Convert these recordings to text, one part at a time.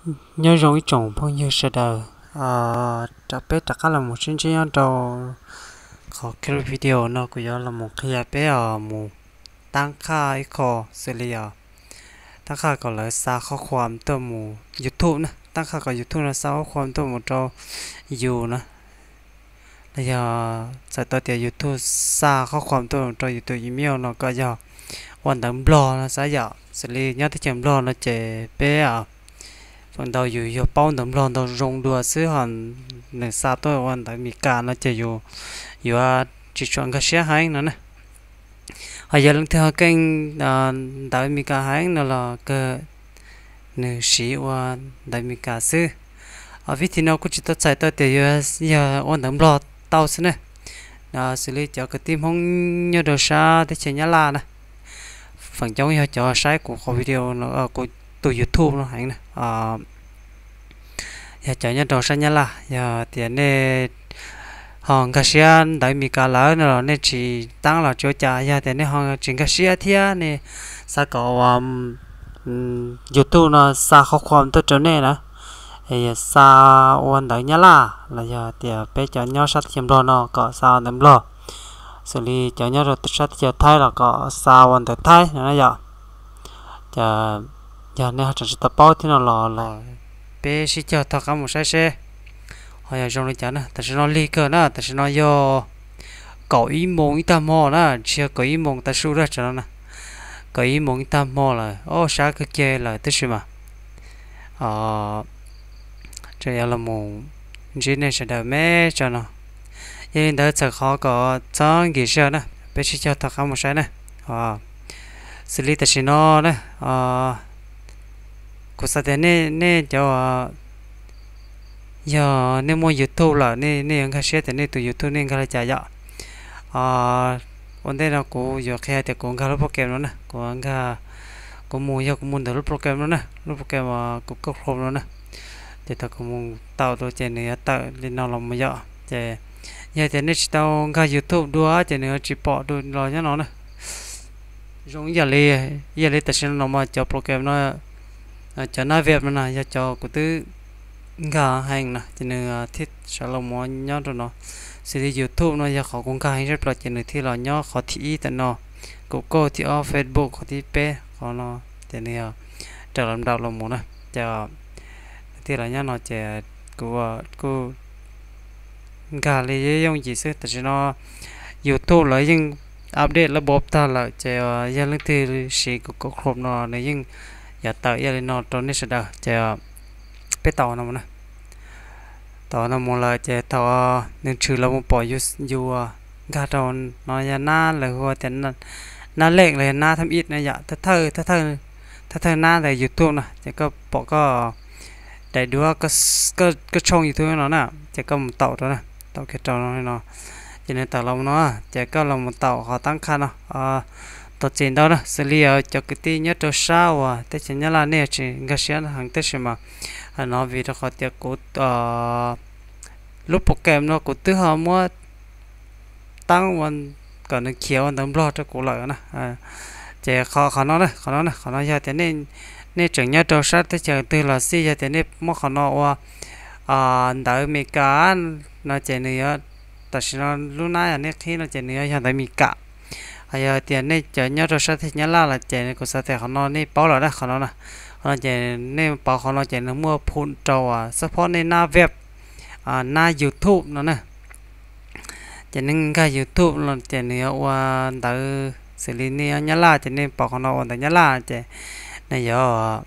Nyob zoo ib tsoom phooj ywg sawv daws, rau peb rov qab los mus sib ntsib nyob rau qhov clip video no kuv yuav los mus qhia peb os mus tab qhaj ib qho xws li os, tab qhaj kom lawv xa qhov khuam tuaj mus YouTube na, tab qhaj kom YouTube no xa qhov khuam tuaj mus rau yus na, los yog txhais tau tias YouTube xa qhov khuam tuaj mus rau yus tus email no kom yog ua ntawv Nplog no xav yom, xws li nyob teb chaws Nplog no ces peb feem ntau yus yog paub ntawv Nplog ntau zoo dua xwb ho nws xa tuaj ua ntawv Meskas no ces yus yuav tsis tshua nkag siab heev no na. Ho yog leej twg ho keej ntawv Meskas heev no los kawg nws siv ua ntawv Meskas xwb. Vib thi no kuj tsis tau txhais tau tias yuav yog ua ntawv Nplog tau xwb na. Xws li cov kwv tij Hmoob nyob rau sab teb chaws Nyab Laj na, feem coob yog cov saib kuv qhov video, kuv tus YouTube no heev na, yog cov nyob rau sab Nyab Laj, yog tias nej ho nkag siab ntawv Meskas lawm no los nej tsis tab los tsis ua cas, yog tias nej ho tsis nkag siab thiab nej xav kom ua YouTube no xa qhov khuam tuaj rau nej na, xa ua ntawv Nyab Laj los yog tias peb cov nyob sab teb chaws Nplog no kom xa ua ntawv Nplog, xws li cov nyob rau sab teb chaws Thaib los kom xa ua ntawv Thaib no na yom. Yog nej ho tseem tsis tau paub thiab no los los peb sib cog thov qab mus saib seb ho yog zoo li cas na. Tam sim no lig kawg na, tam sim no yog kaum ib moos ib tag hmo na, tsis yog kaum ib moos tav su dab tsi no na, kaum ib moos ib tag hmo lawm, ob sab kawg kiag lawm tab sis mas tseem yuav los mus ntsib nej sawv daws me tso no. Yog li ntawd txhawm qhov kom txhob nkim sij hawm na, peb sib cog thov qab mus saib na. Xws li tam sim no na, kuv xav tias nej cov, yog nej muaj YouTube lawm, nej yuav nkag siab tias nej tus YouTube nej nkag li cas yom. Ua ntej no kuv yuav qhia tias kuv nkag lub program no na, kuv nkag, kuv mus yog kuv mus ntawm lub program no na, lub program kuv Google Chrome no na. Ces thaum kuv mus tau rau ces nws yuav tawm li no los mus yom. Ces yog tias nej tsis tau nkag YouTube dua ces nws yuav tsis pom dua los nyob no na. Zoo ib yam li, ib yam li tam sim no no mas cov program no, cov nab veb no na yog cov kuv twb nkag heev na ces nws thiaj sawv los mus nyob rau no. Xws li YouTube no yog qhov kuv nkag heev zaj plaws ces nws thiaj los nyob qhov thib ib tam no, Google thib ob, Facebook qhov thib peb qhov no, ces nws yog raws los nraum los mus na, ces nws thiaj los nyob no ces kuv kuj nkag li yooj yim xwb. Tam sim no YouTube lawv yeej update lab bob tag lawm ces yog leej twg siv kuv Google Chrome no nws yeej yuav tawm ib yam li no rau nej sawv daws ces peb tau no mus na. Tau no mus lawm ces thaum nws tshwm los mus pom yus nkag rau no yog nab lawv hu tias nab lej los yog nab thab ib no yom, thawj thawj nab ntawm YouTube no ces koj pom koj daim duab, koj tshooj YouTube no na, ces koj mus taum rau na, taum kiag rau no, ces nws tawm los no, ces koj los mus taum qhov tab qhaj no. Tau txim ntau na, xws li cov kwv tij nyob rau sab uas teb chaws Nyab Laj nej yuav tsis nkag siab heev tab sis mas no vim rau qhov tias kuv lub program no kuv twb ho muab tab ua kom nws khiav ua ntawv Nplog rau kuv lawm na. Ces qhov no, qhov no, qhov no yog tias nej tseem nyob rau sab teb chaws twg los xij, yog tias nej muab qhov no ua ntawv Meskas no ces nws yuav, tam sim no lub nab yog nej qhib no ces nws yuav yog ntawv Meskas. Ho yog tias nej cov nyob rau sab teb chaws Nyab Laj los ces kuv xav tias qhov no nej paub lawm na, qhov no na, qhov no ces nej pauv qhov no ces nws muaj phum rau xab phob nej nab web, nab YouTube no na. Ces nej nkag YouTube no ces nws yuav ua ntawv, xws li nej Nyab Laj ces nej pauv qhov no ua ntawv Nyab Laj ces nws yuav,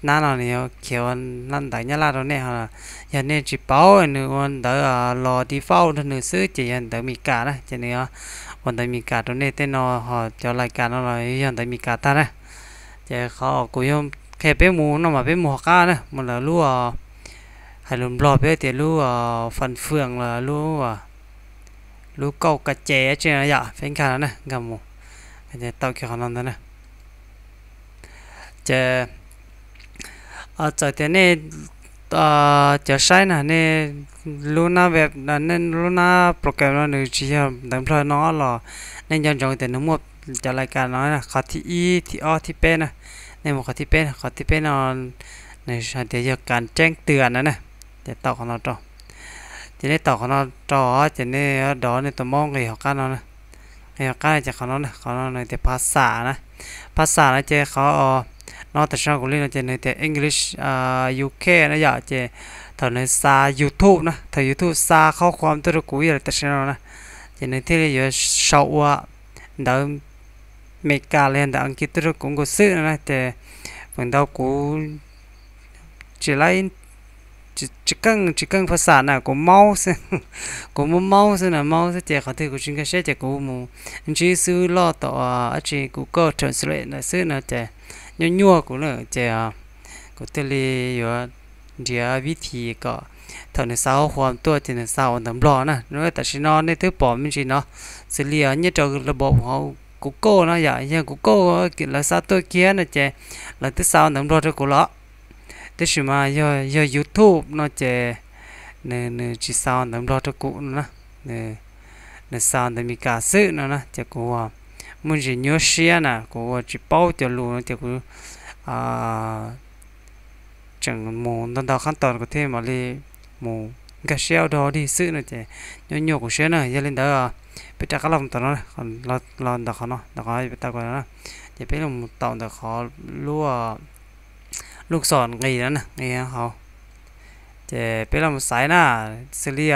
nab no nws yuav khiav ua ntawv Nyab Laj rau nej. Yog nej tsis pauv nws ua ntawv los default rau nws xwb ces yog ntawv Meskas na, ces nws yuav ua ntawv Meskas rau nej tej no, ho cov lais kas no los yog ntawv Meskas tag na. Ces qhov kuv yuav qhia peb mus no mas peb mus hauv qab na, mus lawv lub, hais lus Nplog peb tias lub fas fwm los lub, lub kauj ka ces tsi no yom, peb nkag no na, nkag mus, tau kiag qhov no ntag na. Ces txawm tias nej cov saib na, nej lub nab web, nej lub nab program no nws tsis yog ntawv Nplog no los nej nco ntsoov tias nws muaj cov lais kas no, qhov thib ib, thib ob, thib peb na. Nej mus qhov thib peb, qhov thib peb no Nws hais tias yog kas ceeb twm na na. Ces taum qhov no rau. Ces nej taum qhov no rau ces nej dov nej tus maub nqis hauv qab no. Nqis hauv qab ces qhov no na, qhov no nws tias phas xam na. Phas xam no ces qhov no tam sim no kuv li no ces nws tias English U K na yom. Ces thaum nws xa YouTube na, thaum YouTube xa qhob khuam tuaj rau kuv yam li tam sim no na, ces nws thiaj li yuav sau ua ntawv Meskas los yog ntawv Askiv tuaj rau kuv nkaus xwb no na. Ces feem ntau kuv tsis laib, tsis keej tsis keej phas xam na, kuv maub xwb. Kuv maub maub xwb na, maub xwb ces qhov twg kuv tsis nkag siab ces kuv mus ntsib xib hwb loj tom dab tsi Google Translate ntawd xwb no ces nyuaj nyuaj kuv na ces kuv thiaj li yuav nrhiav vib thim kom thaum nws xa qhob khuam tuaj ces nws xa ua ntawv Nplog na. Tam sim no nej twb pom me ntsis no, xws li nyob rau lawv pom hauv Google no yom, yog Google lawv xa tuaj kiag no ces lawv twb xa ua ntawv Nplog rau kuv lawm. Tab sis mas yog, yog YouTube no ces nws, nws tsis xa ua ntawv Nplog rau kuv no na, nws xa ua ntawv Meskas xwb no na ces kuv muaj ntsis nyuaj siab na, kuv ua tsis paub cov lus no ces kuv tseem mus ntau ntau qhab tos kuv thiaj mam li mus nkag siab ua dog dig xwb no ces nyuaj nyuaj kuv siab na. Yog li ntawd peb rov qab los tom no, los ntawm qhov no, ntawm qhov tau no, ces peb los mus taum ntawm qhov lub, lub xom nqis no na, nqis hauv. Ces peb los mus xaiv na, xws li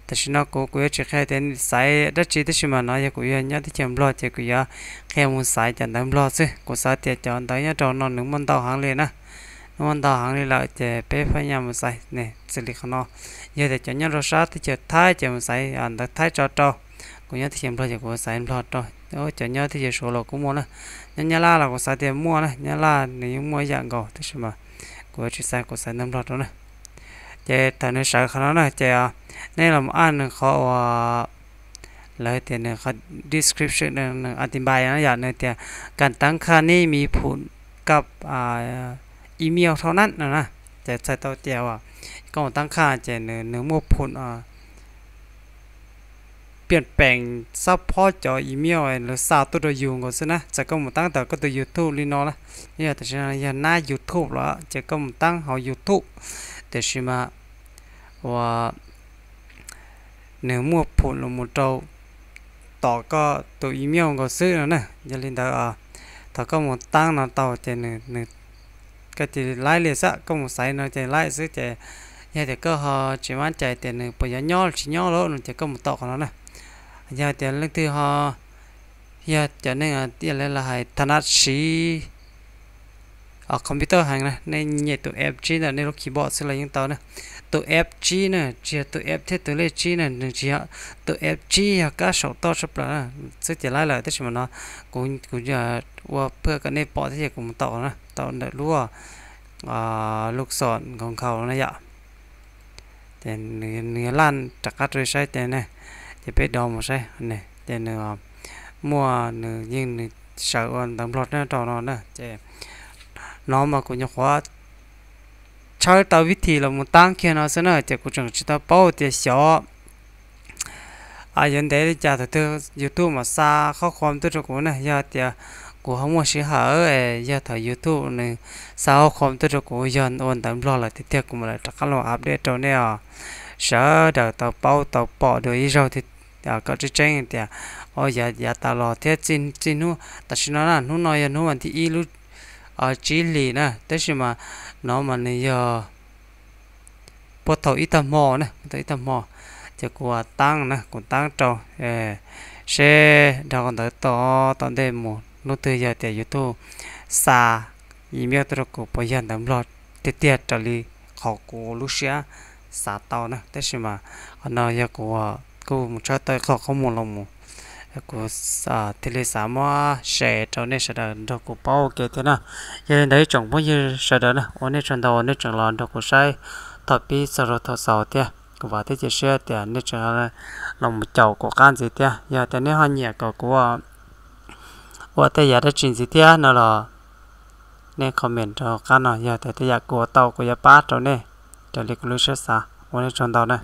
tam sim no kuv, kuv yuav tsis qhia tias xaiv dab tsi tab sis mas no yog kuv yog nyob teb chaws Nplog ces kuv yuav qhia mus xaiv cov ntawv Nplog xwb. Kuv xav tias cov ntawv nyob rau no nws muaj ntau heev li na, nws muaj ntau heev li lawm ces peb pheej nyaj mus xaiv ne. Xws li qhov no, yog tias cov nyob rau sab teb chaws Thaib ces mus xaiv ntawv Thaib tso rau. Kuv nyob teb chaws Nplog ces kuv xaiv Nplog rau. Cov nyob teb chaws Suav los kuj muaj na, nyob Nyab Laj los kuv xav tias muaj na, Nyab Laj nws yeej muaj ib yam nkaus tab sis mas kuv yuav tsis xaiv, kuv xaiv ntawv Nplog rau na. Ces thaum nws sawv qhov no na ces nej los mus aj nws qhov uas lawv tias nws qhov description, nws antibai no yom, nws tias kas taab khaj neb me phum kab email thauj nab no na. Ces txhais tau tias koj mus taab khaj ces nws muaj phum piaj peem xab phob cov email lawv xa tuaj rau yus nkaus xwb na. Txawm koj mus taab tom koj tus YouTube li no na, yog tam sim no yog nab YouTube los ces koj mus taab hauv YouTube, tiam sis mas uas nws muaj phum los mus rau tom koj tus email nkaus xwb no na. Yog li ntawd thaum koj mus taab no tau ces nws, koj cia li laib li xwb, koj mus xaiv no ces laib xwb ces yog tias koj ho tsis mab cai tias nws puas yuav nyob los tsis nyob lawm no ces koj mus taum qhov no na. Yog tias leej twg ho yog cov neeg tias lawv hais tha nab siv computer heev na, nej nyem tus F tsib ntawm nej lub keyboard xwb los yeej tau na. Tus F tsib na tsis yog tus F thiab tus lej tsib na, nws tsis yog, tus F tsib yog kab saum toj tshaj plaws na, xwb ces laib lawm tab sis mas no kuv, kuv ua phuaj kom nej pom thiab ces kuv mus taum na, taum ntawm lub lub xom nkaus nkaus na yom. Ces nws yuav laj rov qab rau saib ces ne, ces peb do mus saib ne, ces nws muaj, nws yeej nws sawv ua ntawv Nplog nyob rau no na. Ces no mas kuv nyuam qhuav tshawb tau vib thim los mus taab kiag no xwb na, ces kuv tseem tsis tau paub tias xyov yuav ntev li cas thaum twg YouTube mam xa qhob khuam tuaj rau kuv na. Yog tias kuv ho muaj sij hawm es yog thaum YouTube nws xa qhob khuam tuaj rau kuv yog ua ntawv Nplog lawm tiag tiag kuv mam li rov qab los update rau nej os, sawv daws tau paub tau pom dua ib zaug kom tseeb tseeb tias yav tas los thiab txij hnub tam sim no na, hnub no yog hnub vas thib ib lub tsib hlis na, tab sis mas no mas nws yog puag thaum ib tag hmo na, puag thaum ib tag hmo, ces kuv taab na, kuv taab rau seb dhau ntawd tom, tom ntej mus hnub twg yog tias YouTube xa email tuaj rau kuv puas yog ntawv Nplog tiag tiag raws li qhov kuv lub siab xav tau na. Tab sis mas qhov no yog kuv kuj mus tshawb tau ib qho qhob mus los mus, kuv thiaj li xav muab share rau nej sawv daws nrog kuv paub ua ke thiab na. Yog li ntawd ib tsoom phooj ywg sawv daws na, ua nej tsaug ntau uas nej tseem los nrog kuv saib thaum pib txog rau thaum xaus thiab. Kuv vam thiab cia siab tias nej tseem los mus caum kuv qab ntxiv thiab. Yog tias nej ho nyiam kom kuv ua tej yam dab tsi ntxiv thiab no los nej comment rau qab no, yog tias tej yam kuv ua tau kuv yuav pab rau nej raws li kuv lub siab xav. Ua nej tsaug ntau na.